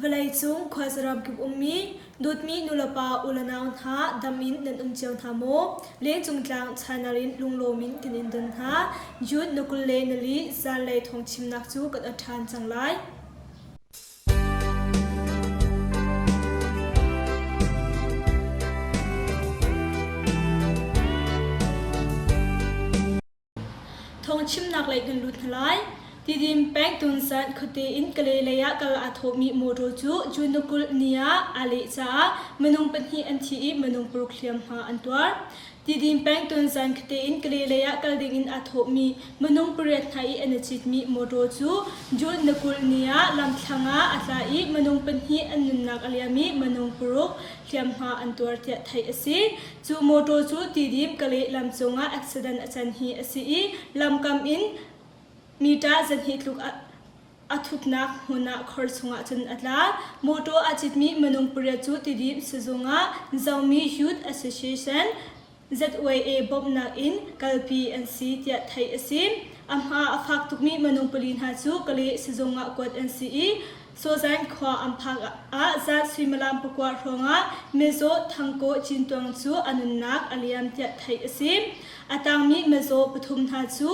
Vawleicung khuazaram kip ummi dawtmi nulepa ulenau hna dam in nan um cio hna maw? Lengcung tlang channel in lunglawm in kan in don hna. June na 24 zanlei thawngchimnak cu kan ot ṭhan cang lai. Thawngchimnak lei kan lut hna lai. Tidim peng Tunsan khuate in Kalay lei ah kal aa thawhmi motor cu June 20 ni ah aa leh caah minung pahnih an thi i minung paruk hliamhma an tuar. Tidim peng Tunsan khuate in Kalay lei ah kal ding in aa thawhmi minung pariat hna i an i citmi motor cu June 20 ni ah lamthlang ah a tla i minung pahnih an nunnak a liam i minung paruk hliamhma an tuar tiah theih a si. Cu motor cu Tidim Kalay lam cungah accident a can hi a si i lamkam in meter zahnih tluk a thuknak hmun ah khor chungah cun a tla. Motor aa citmi minung pariat cu Tidim sizung ah Zomi Youth Association ZYA bawmhnak in kalpi an si tiah theih a si. A hma a fak tukmi minung pali hna cu Kalay sizung ah kuat an si i Sawzain khua an phak ah zan suimilam pakua hrawngah mizaw Thangkaw Cintuang cu a nunnak a liam tiah theih a si. A tangmi mizaw pathum hna cu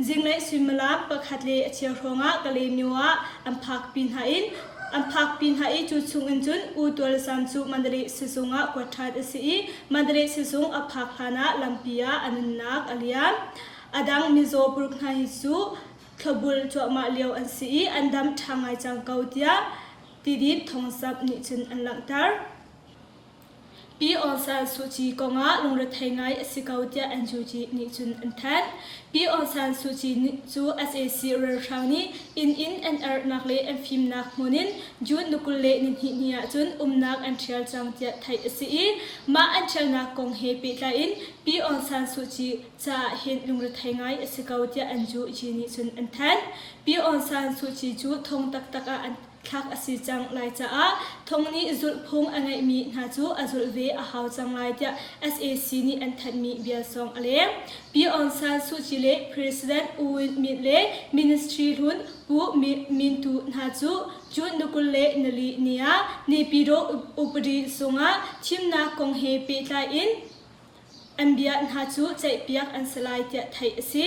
zinglei suimilam pakhat le a cheu hrawngah Kalaymyo ah an phakpi hna in an phakpi hna i cu chungin cun U Tual Zam cu Mandalay sizung ah kuat ṭhan a si i Mandalay sizung a phak hlanah lampi ah a nunnak a liam. A dang mizaw paruk hna hi cu thlopbul cuahmah lio an si i an dam ṭha ngai cang ko tiah Tidim thawngzamh nih cun an langhter. Pi Aung San Suu Kyi kongah lungrethei ngai a si ko tiah NUG nih cun an thanh. Pi Aung San Suu Kyi cu sac ralhrang nih inn in an erhnak le an fimnak hmun in June ni 22 ni ahcun umnak an ṭhial cang tiah theih a si i mah an ṭhialnak kong he pehtlai in Pi Aung San Suu Kyi caah hin lungrethei ngai a si ko tiah an UG nih cun an thanh. Pi Aung San Suu Kyi cu thong taktak ah an thlak a si cang lai caah thong nih zulhphung a ngeihmi hna cu a zulh ve a hau cang lai tiah sac nih an thanhmi bia zong a leng. Pi Aung San Suu Kyi le President U Win Myint le Ministry hlun Pu Min Tu hna cu June ni 24 ni ah Naypyidaw upadi zungah thimnak kong he pehtlai in An bia hna cu ceihpiak an si lai tiah theih a si.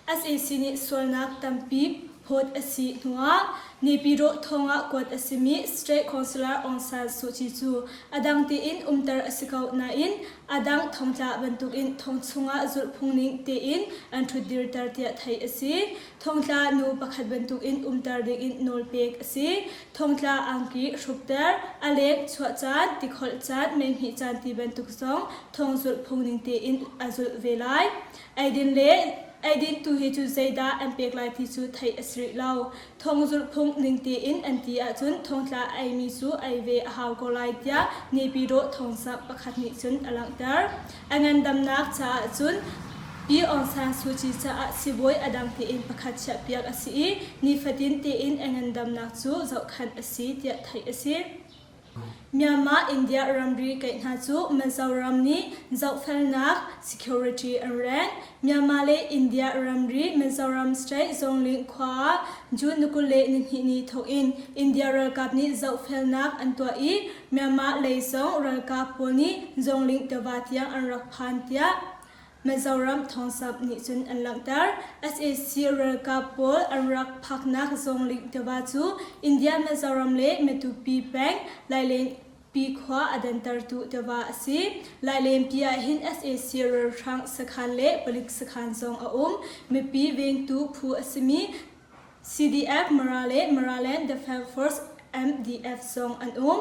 Sac nih sualnak tampi phawt a si hnuah Naypyidaw thong ah kuat a simi State Councilor Aung San Suu Kyi cu a dang tein umter a si ko nain a dang thongtla bantukin thong chungah zulhphung ning tein an ṭhutdirter tiah theih a si. Thongtla nu pakhat bantukin umter dingin nawlpek a si. Thongtla angki hrukter, a leng chuah caan, tikholh caan, mei caan ti bantuk zong thong zulh phung ning tein a zulh ve lai. Eidin le eidin tu hi cu zeidah an pek lai ti cu theih a si rih lo. Thong zulh phung ning tein an ti ahcun thongtla eimi cu ei ve a hau ko lai tiah Naypyidaw thongzamh pakhat nih cun a langhter. A ngandamnak caah cun Pi Aung San Suu Kyi caah sibawi a dang tein pakhat chiahpiak a si i nifatin tein a ngandamnak cu zohkhanh a si tiah theih a si. Myanmar India ramri kaih hna cu Mizoram nih zohfelnak security an reng. Myanmar le India ramri Mizoram state Zongling khua ah June ni 22 ni thawk in India ralkap nih zohfelnak an tuah i Myanmar lei zong ralkap pawl nih Zongling tiva tiang an rak phan tiah Mizoram thawngzamh nih cun an langhter. Sac ralkap pawl an rak phaknak Zongling tiva cu India Mizoram le Matupi peng Lailenpi khua a dantertu tiva a si. Lailenpi ah hin sac ralhrang sakhan le palik sakhan zong a um. Mipi vengtu phu a simi CDF Mara le Maraland Defence Force MDF zong an um.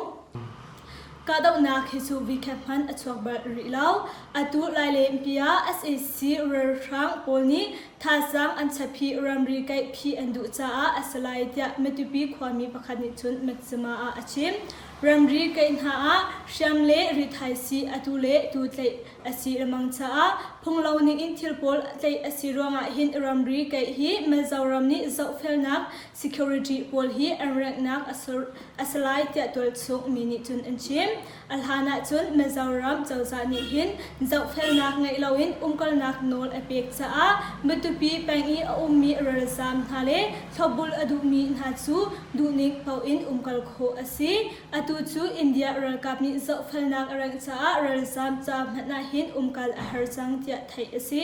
Kahdohnak hi cu vikhat hmanh a chuak bal rih lo. Atu Lailenpi ah sac ralhrang pawl nih thazaang an chaphi ramri kaih phih an duh caah a si lai tiah Matupi khuami pakhat nih cun Matsima ah a chim. Ramri kaih hna ah hriam le rithaisii atu le tu tlaih a si lengmang caah phunglo ningin thil pawl tlaih a si ruangah hin ramri kaih hi Mizoram nih zohfelnak security pawl hi an renghnak a si lai tiah tualchung mi nih cun an chim. A hlan ah cun Mizoram cozah nih hin zohfelnak ngeih loin umkalnak nawl a pek caah Matupi. Matupi peng i a ummi ralzaam hna le thlopbul a duhmi hna cu duhning paoh in umkal khawh a si. Atu cu India ralkap nih zohfelnak a rengh caah ralzaam ca hmanh ah hin umkal a har cang tiah theih a si.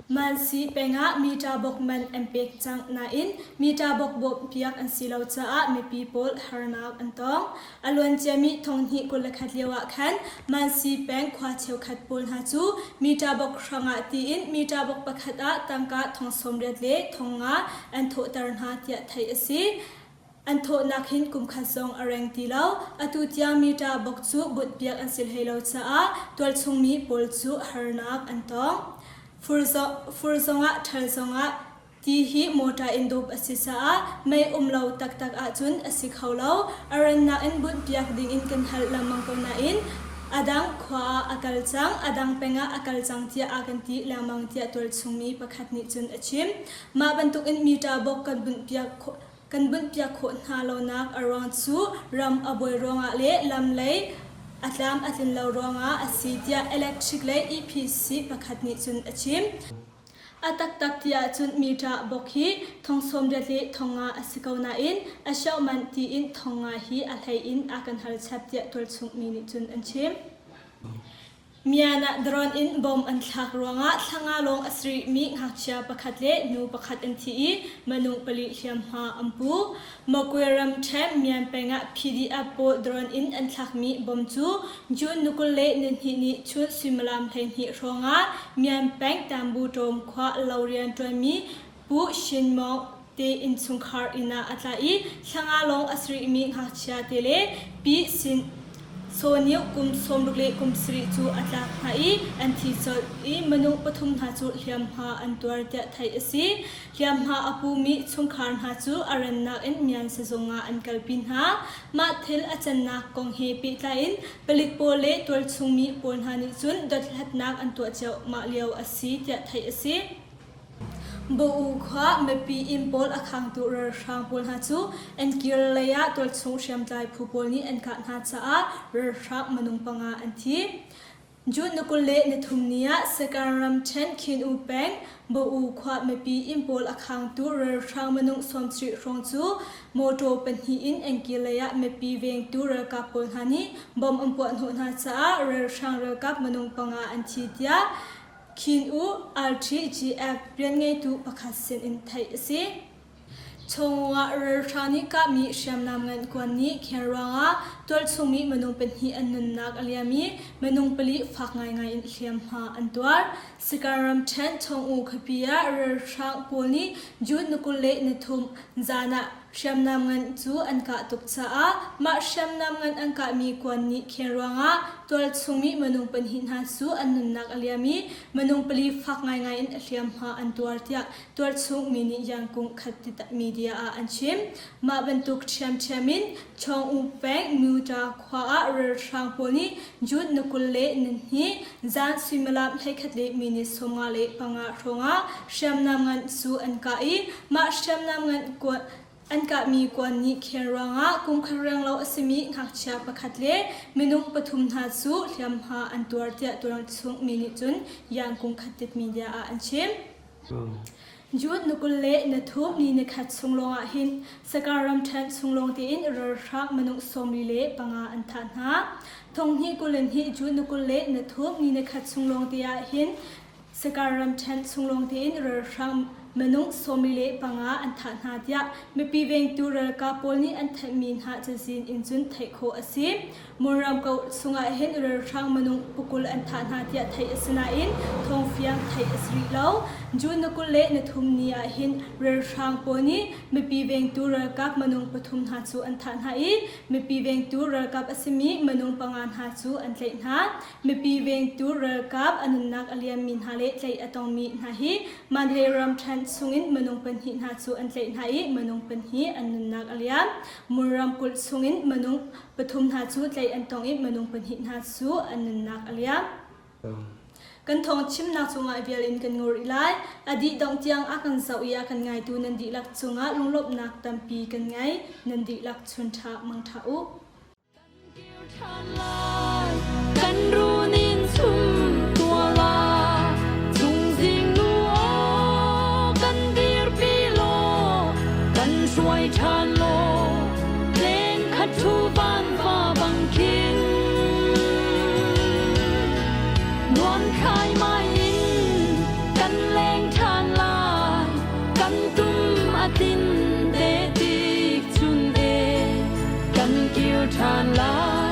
Mansi peng ah mita bok man an pek cang nain mita bok bawmhpiak an si lo caah mipi pawl harnak an tong. A luanciami thonghnih 21 lio ah khan Mansi peng khua cheukhat pawl hna cu mita bok hrangah tiin mita bok pakhat ah tangka thong 80 le thong nga an thawhter hna tiah theih a si. An thawhnak hin kum khat zong a reng ti lo. Atu tiang mita bok cu bunhpiak an si hlei lo caah tualchungmi pawl cu harnak an tong. Fur, fur zongah ṭhal zongah ti hi mawṭa in dawp a si caah mei um lo taktak ahcun a si kho lo. A rannak in bunhpiak dingin kan hal lengmang ko nain a dang khua ah a kal cang, a dang peng ah a kal cang tiah a kan ti lengmang tiah tualchungmi pakhat nih cun a chim. Mah bantukin mita bok kan bunhpiak Kan bunhpiak khawh hna lonak a ruang cu ram a buai ruangah le lam lei a tlam a tlin lo ruangah a si tiah electric lei EPC pakhat nih cun a chim. A taktak ti ahcun meter bok hi thong 80 le thong nga a si ko nain a sioh manh tiin thong nga hi a hlei in a kan hal chap tiah tualchung mi nih cun an chim. Mian ah drone in bomb an thlak ruangah thla nga lawng a si rihmi ngakchia pakhat le nu pakhat an thi i minung pali hliamhma an pu. Magwe ramṭhen Mian peng ah PDF pawl drone in an thlakmi bomb cu June ni 22 ni chun suimilam 12 hrawngah Mian peng Tambu Ṭawm khua lo rianṭuanmi Pu Shin Maung te innchungkhar inn ah a tla i thla nga lawng a si rihmi ngakchia te le Pi Sin Saw nih kum 60 le kum sarih cu a tlak hna i an thi colh i minung pathum hna cu hliamhma an tuar tiah theih a si. Hliamhma a pumi chungkhar hna cu a rannak in Mian sizung ah an kalpi hna. Mah thil a cannak kong he pehtlai in palik pawl le tualchungmi pawl hna nih cun dothlatnak an tuah ciahmah lio a si tiah theih a si. Bo-u khua mipi inn pawl a khangtu ralhrang pawl hna cu an kir lei ah tualchung hriamtlai phu pawl nih an kah hna caah ralhrang minung panga an thi. June ni 23 ni ah Sagaing ramṭhen Khin-U peng Bo-u khua mipi inn pawl a khangtu ralhrang minung 70 hrawng cu mawṭaw pahnih in an kir lei ah mipi vengtu ralkap pawl hna nih bomb an puah hnawh hna caah ralhrang ralkap minung panga an thi tiah Khin U RTGF rianngeitu pakhat sin in theih a si. Chawngah ralhrang nih kahmi hriamnam ngan kuan nih khel ruangah tualchungmi minung pahnih an nunnak a liam i minung pali fak ngaingai in hliamhma an tuar. Sagaing ramṭhen Chawng-U khuapi ah ralhrang pawl nih June ni 23 zan ah Hriamnam ngan cu an kah tuk caah mah hriamnam ngan an kahmi kuan nih khel ruangah tualchungmi minung pahnih hna cu an nunnak a liam i minung pali fak ngaingai in a hliamhma an tuar tiah tualchung mi nih Yangkung khat media ah an chim. Mah bantuk ṭhiamṭhiam in Chawng-U peng Myuta khua ah ralhrang pawl nih June ni 22 zan suimilam 11 le minute 55 hrawngah hriamnam ngan cu an kah i mah hriamnam ngan kuan an kahmi kuan nih khel ruangah kum khat renglo a simi ngakchia pakhat le minung pathum hna cu hliamhma an tuar tiah tualchung mi nih cun Yangkung khattit media ah an chim. June ni 23 ni nikhat chung lawngah hin Sagaing ramṭhen chung lawng tein ralhrang minung 45 an thah hna. Thonghnih 22 June ni 23 ni nikhat chung lawng te ah hin Sagaing ramṭhen chung lawng tein ralhrang minung 45 an thah hna tiah mipi vengtu ralkap pawl nih an thanhmi hna cazin in cun theih khawh a si. Mawram ko chungah hin ralhrang minung pakul an thah hna tiah theih a si nain thawngfiang theih a si rih lo. June ni 23 ni ah hin ralhrang pawl nih mipi vengtu ralkap minung pathum hna cu an thah hna i mipi vengtu ralkap a simi minung panga hna cu an tlaih hna. Mipi vengtu ralkap a nunnak a liammi hna le tlaih a tongmi hna hi Mandalay ramṭhen chungin minung pahnih hna cu an tlaih hna i minung pahnih an nunnak a liam. Mur ramkulh chungin minung pathum hna cu tlaih an tong i minung pahnih hna cu an nunnak a liam. Kan thawng chimnak cungah vial in kan ngur i lai. A dih dongh tiang a kan zoh i a kan ngaitu nan dihlak cungah lunglawmhnak tampi kan ngei. Nan dihlak chun ṭha mang ṭha u. Kan run in chum tua la, chung zing nu aw. Nuam thlaimai in kan leng ṭhan lai. Kan tum a tlin te tik chun e kan kir ṭhan lai.